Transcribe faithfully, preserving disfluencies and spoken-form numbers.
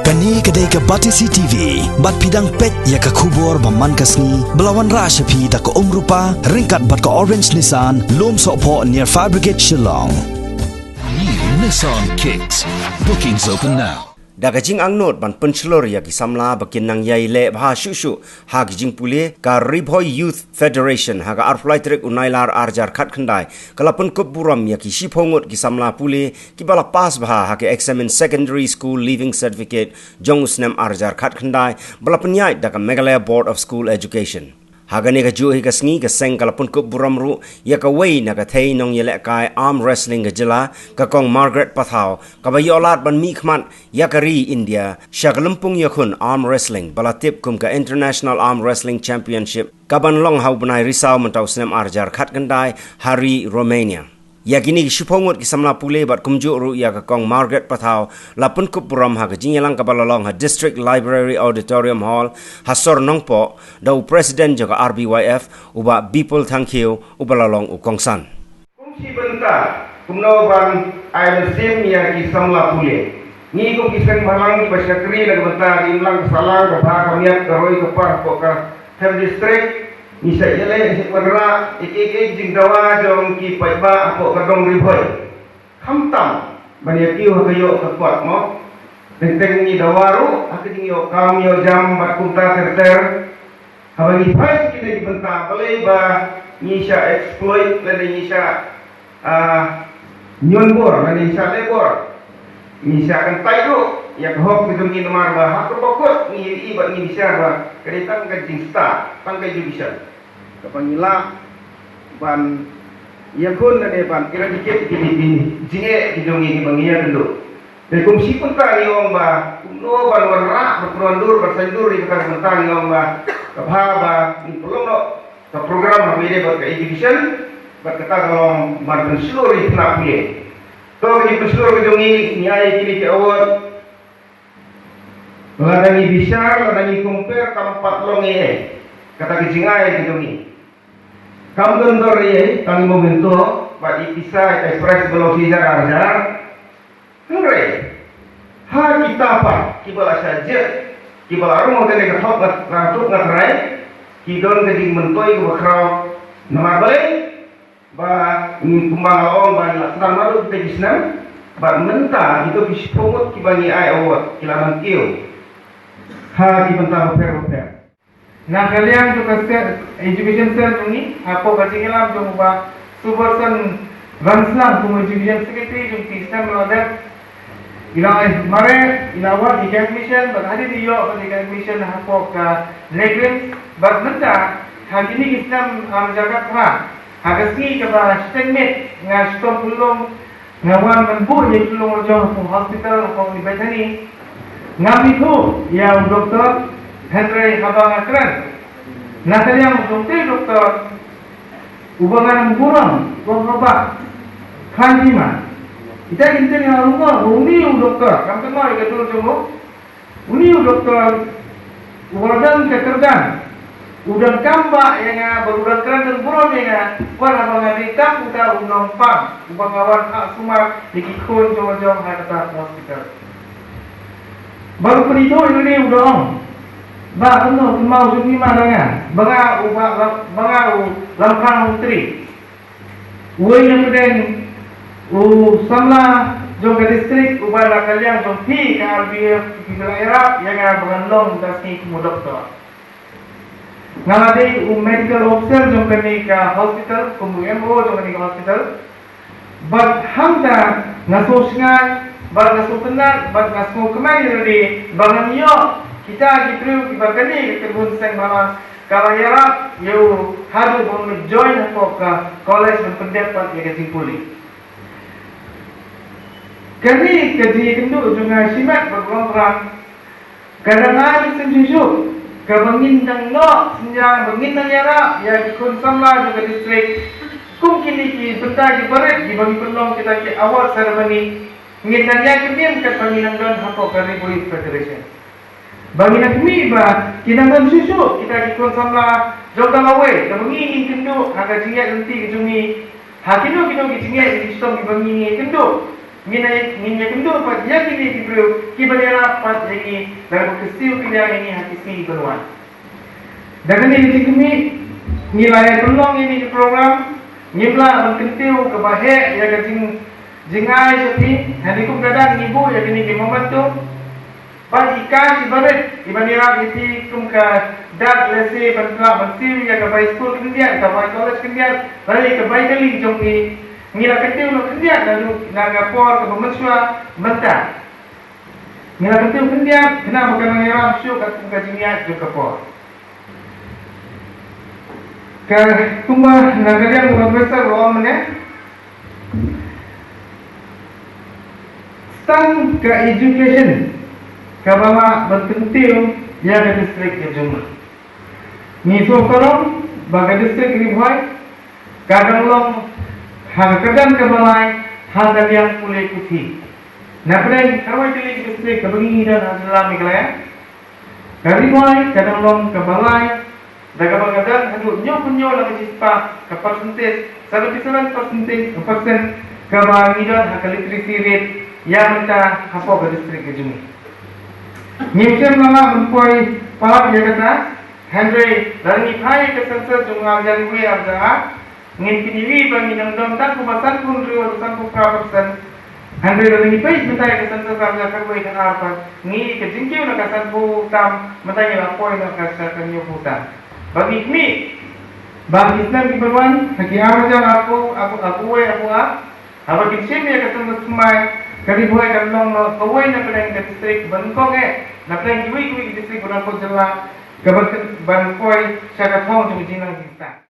Kane ka dei ka Batesi T V, bad phi dang peit ïa ka khubor ba man ka sngi, ba la wanrah sha phi da ka Umrupa, ryngkat bad ka Orange Nissan, Lumsohphoh near Fire Brigade Shillong. New Nissan Kicks. Bookings open now. Da ka jingangnud ban pynshlur ïa ki samla ba kin nang ïai leh bha shuh shuh ha ki jingpule, ka Ri Bhoi Youth Federation ha ka arphew lai tarik u Nailar arhajar khatkhyndai ka la pynkup burom ïa ki shiphew ngut ki samla pule kiba la pass bha ha ka Examine Secondary School Leaving Certificate jong u snem arhajar khatkhyndai, ba la pynïaid da ka Meghalaya Board of School Education. Ha kane kajuh hi ka sngi, ka seng ka la pynkup burom ruh ïa kawei na ka thei nongïalehkai arm wrestling ka jylla, ka Kong Margaret Pathaw, kaba ïoh lad ban mihkhmat ïa ka ri India sha ka lympung ïakhun arm wrestling ba la tip kum ka International Arm Wrestling Championship, kaban long ha u bnai Risaw mynta u snem arhajar khatkhyndai ha ri Romania. Ïa kine ki shiphew ngut ki samla pule bad kumjuh ruh ïa ka Kong Margaret Pathaw la pynkup burom ha ka jingïalang kaba la long ha District Library Auditorium Hall ha sor Nongpoh, da u President jong ka R B Y F, u Bah Bipul Thangkhiew, uba la long u kongsan. Kum shi bynta, kumno ban ai mynsiem ïa ki samla pule. Ngi kum ki seng bhalang kiba shakri na ka bynta ka imlang ka sahlang, ka bha ka miat, ka roi ka par hapoh ka Them District, ngi sa ïaleh, ngi sa wanrah ïa ki, ki jingdawa jong ki paidbah hapoh ka dong Ri Bhoi. Khamtam ban ïa kiew ha ka ïoh ka kot mo. Teng teng ngi dawa ruh ha ka jingïoh kam ïoh jam bad kumta ter ter. Haba ngi phai sha kine ki bynta, balei ba ngi sa exploit lane ngi sa, ah, ñion bor lane ngi sa leh bor. Ngi sa kyntait ruh ïa ka hok ka jong ngi namar ba ha kaba kut ngi ïohi bad ngi bishar ba ka dei tang ka jingstad, tang ka education. Kaba ngi lah ban ïakhun lane ban eradicate kine ki jingeh ki jong ngi kiba ngi ïakynduh. Te kum shi bynta ngi ong ba kumno ban wanrah, ban pynwandur, ban saiñdur ïa kata ka bynta ngi ong ba ka bha ba ngin pynlong noh ka program ha kaba ïadei bad ka education, bad kata ka long ban pynshlur ïa ki khynnah pule. To ka jingpynshlur ka jong ngi, ngi ai kine ki award. Lada ngi bishar, lada ngi compare kam pat long ei ei kata ka jingai ka jong ngi. Kam don dor ei ei, tang i memento bad i pisa, i prize ba long shi hajar ar hajar. Hynrei ha kita pat kiba la shah jied, kiba la rung ha kane ka thok nga, ka thok nga trai, ki don ka jingmyntoi kaba khraw. Namar balei? Ba, mm, kumba nga la ong ba ngi la sdang naduh kita ki snem, bad mynta kito ki shiphew ngut kiba ngi ai award ki la nang kiew ha ki bynta bapher bapher. Na ka liang jong ka se-, education cell jong ngi, hapoh ka jingïalam jong u Bah Subarsan Rangslang kum u education secretary jong ki snem ba la dep, i la ai mareh, i la wad ïa ka admission, bad hadien i ïoh bad ïa ka admission hapoh ka NEIGRIHMS, bad mynta ha kine ki snem ar hajar khatphra, ha ka sngi kaba shiteng miet nga shitom pynlong, nga wan ban buh ïa ki pynlong la jong hapoh hospital hapoh New Bethany. Ngam ithuh ïa u doktor, hynrei haba nga kren na ka liang jong utei u doktor, uba nga nang burom, u Bah Khanhima. Ita ki ktien nga la rung ba uni u doktor, kam kynmaw ïa ka dur jong u. Uni u doktor uba la don ka kyrdan, u donkam bah ïa nga bad u donkam kren burom ïa nga, wat haba nga dei tang uta u nongpang uba nga wan phah sumar ïa ki khun jong jong ha kata ka hospital. Bad u pynithuh ïa une u da ong, bah, kumno, kynmaw jong phi ma na nga, ba nga u Bah, ba nga u Lamkhang Hungtri. Uwei na pdeng u samla jong ka district uba na ka liang jong phi ka R B F phi la ïarap ïa nga ba ngan long da sngi kum u doktor. Nga la dei u medical officer jong kane ka hospital, kum u M O jong kane ka hospital. Bad hangta nga sngewsynei, bad nga sngewtynnat, bad nga sngewkmen ïa lade ba ngan ïoh kita ki briew kiba kane ka kynhun seng bhalang ka la ïarap ïa u haduh ba un join hapoh ka college ban pyndep pat ïa ka jingpule. Kane ka jingïakynduh jong nga shimet bad u Lamphang ka dang ai mynsiem shuh shuh kaba ngin dang noh synñiang, ba ngin dang ïarap ïa ki khun samla jong ka district kum kine ki bynta ki barit kiba ngi pynlong kita ki award ceremony. Ngin dang ïai kynmaw katba ngin dang don hapoh ka Ri Bhoi Youth Federation. Ba ngin ïa khmih ba kin nang don shuh shuh kita ki khun samla jong ka lawei kaba ngi ïakynduh ha ka jingïaid lynti ka jong ngi, ha kino kino ki jingïaid ki shitom kiba ngi ïakynduh. Ngin ai, ngin ïa kynduh pat ïa kine ki briew kiban ïarap pat ïa ngi da kaba kyrsiew kylliang ïa ngi ha ki sngi ban wan. Da kane ka jingkhmih, ngi la ïa pynlong ïa kane ka program, ngim lah ban kyntiew kaba heh ïa ka jing, jingai sha phi, hangne kum ka dang ngi buh ïa kine ki momentum. Bad i ka shi barit, iban ïarap ïa phi kum ka dak lehse ban lah ban siew ïa ka bai skul khyndiat, ka bai college khyndiat, lane ka bai kali jong phi. Ngi la kyntiew noh khyndiat naduh na ka por kaba mynshuwa mynta. Ngi la kyntiew khyndiat, khnang ba kan nang ïarap shuh katkum ka jingïaid jong ka por. Ka kumba na ka liang u Professor u la ong mynne, tang ka education kaba lah ban kyntiew ïa ka district ka jong ngi. Ngi sngewthuh ba ka district Ri Bhoi ka dang long ha ka kyrdan kaba lai ha ka liang pule puthi. Na pdeng kawei tylli ki district kaba ngi don ha jylla Meghalaya, ka Ri Bhoi ka dang long kaba lai da kaba ka dang haduh hynñiew phew hynñiew na ka shispah ka percentage, seventy seven percent, percent kaba ngi don ha ka literacy rate ïa mynta hapoh ka district ka jong ngi. Ngim shym la lah ban poi palat ïa kata, hynrei lada ngi phai ïa ka census jong u ar hajar wei ar hajar ar, ngin pynïohi ba ngi dang don tang kumba sanphew hynriew haduh sanphew phra percent. Hynrei lada ngi peit mynta ïa ka census ar hajar khatwei khatar pat, ngi ka jingkiew na ka sanphew tam, mynta ngi la poi na ka sha ka hynñiewphew tam. Ba ngi khmih ba ki snem kiban wan, ha ki ar hajar arphew, arphew, arphew wei, arphew ar, haba kin shim ïa ka census thymmai, ka Ri Bhoi kan long noh kawei na pdeng ka district ba nyngkong eh na pdeng kiwei kiwei ki district ba don hapoh jylla, kaban, ban poi sha ka thong jong ka jingnang jingstad.